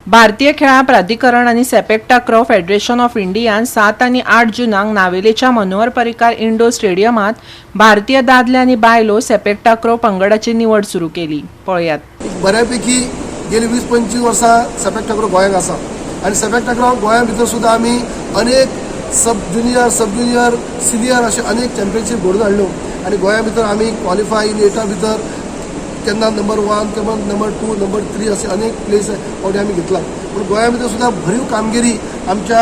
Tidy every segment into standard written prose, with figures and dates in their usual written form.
भारतीय खेळां प्राधिकरण आनी सेपेक टाक्रो फेडरेशन ऑफ इंडियान 7 आनी 8 जुनाक नावेलेच्या मनोहर पर्रीकार इंडोर स्टेडियमात भारतीय दादले आनी बायलो सेपेक टाक्रो पंगडाची निवड सुरू केली. पळयात. बऱ्यापैकी गेली 20-25 वर्सां सेपेक टाक्रो गोंयांत आसा आनी सेपेक टाक्रो गोंया भितर सुद्दां आमी अनेक सब ज्युनियर, सब ज्युनियर, सिनियर अशे अनेक चॅम्पियनशीप घडोवन हाडल्यो आनी गोंया भितर आमी क्वॉलिफाय इन एटा भितर केन्ना नंबर 1, केन्ना नंबर 2, नंबर 3 असे अनेक प्लेस फावटी आमी घेतला. पूण गोंया भितर सुद्दां भरीव कामगिरी आमच्या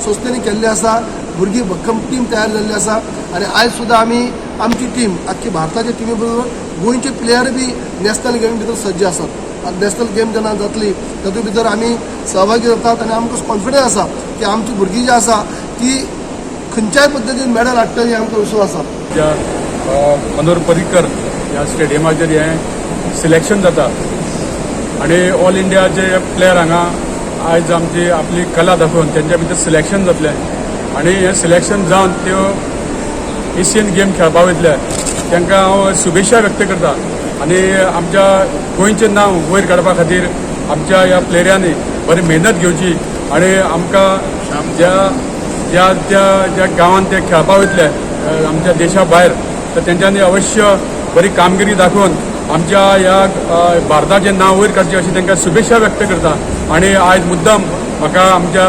संस्थेनी केल्ली आसा. भुरगीं भक्कम टीम तयार जाल्ली आसा आनी आयज सुद्दां आमी आमची टीम आख्खी भारताच्या टिमी बरोबर गोंयचे प्लेयर बी नॅशनल गेमी भितर सज्ज आसात. आनी नॅशनल गेम जेन्ना जातली, तातूंत भितर आमी सहभागी जातात आनी आमकां कॉन्फिडन्स आसा की आमची भुरगीं जी आसा ती खंयच्याय पद्दतीन मॅडल हाडटली, आमकां विश्वास आसा. ज्या मनोहर पर्रीकर ह्या स्टेडियमाचेर हें सिलेक्शन जाता आनी ऑल इंडियाचे प्लेयर हांगा आयज आमची आपली कला दाखोवन तेंच्या भितर सिलेक्शन जातलें आनी हें सिलेक्शन जावन त्यो एशियन गेम खेळपा वयतले. तांकां हांव शुभेच्छा व्यक्त करता आनी आमच्या गोंयचें नांव वयर काडपा खातीर आमच्या ह्या प्लेयरांनी बरी मेहनत घेवची आनी आमकां ज्या ज्या त्या ज्या गांवांत ते खेळपा वयतले आमच्या देशा भायर, तर तेंच्यांनी अवश्य बरी कामगिरी दाखोवन आमच्या ह्या भारताचें नांव वयर काडचें अशी तांकां शुभेच्छा व्यक्त करता. आनी आयज मुद्दम म्हाका आमच्या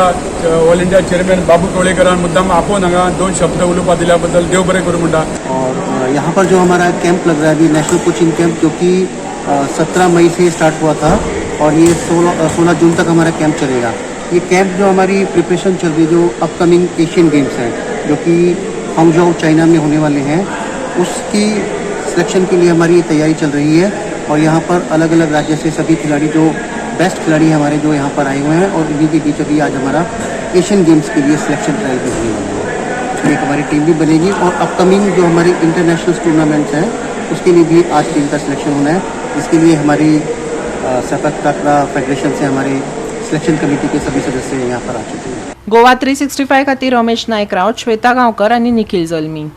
ऑल इंडिया चेअरमॅन बाबू कवळेकरान मुद्दम आपोवन हांगा दोन शब्द उलोवपा दिल्या बद्दल देव बरें करूं म्हणटा. और यहाँ पर जो हमारा कैंप लग रहा है अभी, नेशनल कोचिंग कैंप, जो कि 17 मई से स्टार्ट हुआ था और ये 16 जून तक हमारा कैंप चलेगा. ये कैंप जो हमारी प्रिपरेशन चल रही है, जो अपकमिंग एशियन गेम्स हैं, जो कि हांगझाओ, चाइना में होने वाले हैं, उसकी सिलेक्शन के लिए हमारी ये तैयारी चल रही है. और यहाँ पर अलग अलग राज्य से सभी खिलाड़ी, जो बेस्ट खिलाड़ी हमारे, जो यहाँ पर आए हुए हैं और इन्हीं के बीच अभी आज हमारा एशियन गेम्स के लिए सिलेक्शन ट्रायल भी होने वाला है. एक हमारी टीम भी बनेगी और अपकमिंग जो हमारे इंटरनेशनल टूर्नामेंट्स हैं, उसके लिए भी आज टीम का सिलेक्शन होना है, जिसके लिए हमारी सेपक टाकरा फेडरेशन से हमारे सिलेक्शन कमेटी के सभी सदस्य यहाँ पर आ चुके हैं. गोवा 365 खातीर रमेश नायक राव, श्वेता गांवकर आनी निखिल जल्मी.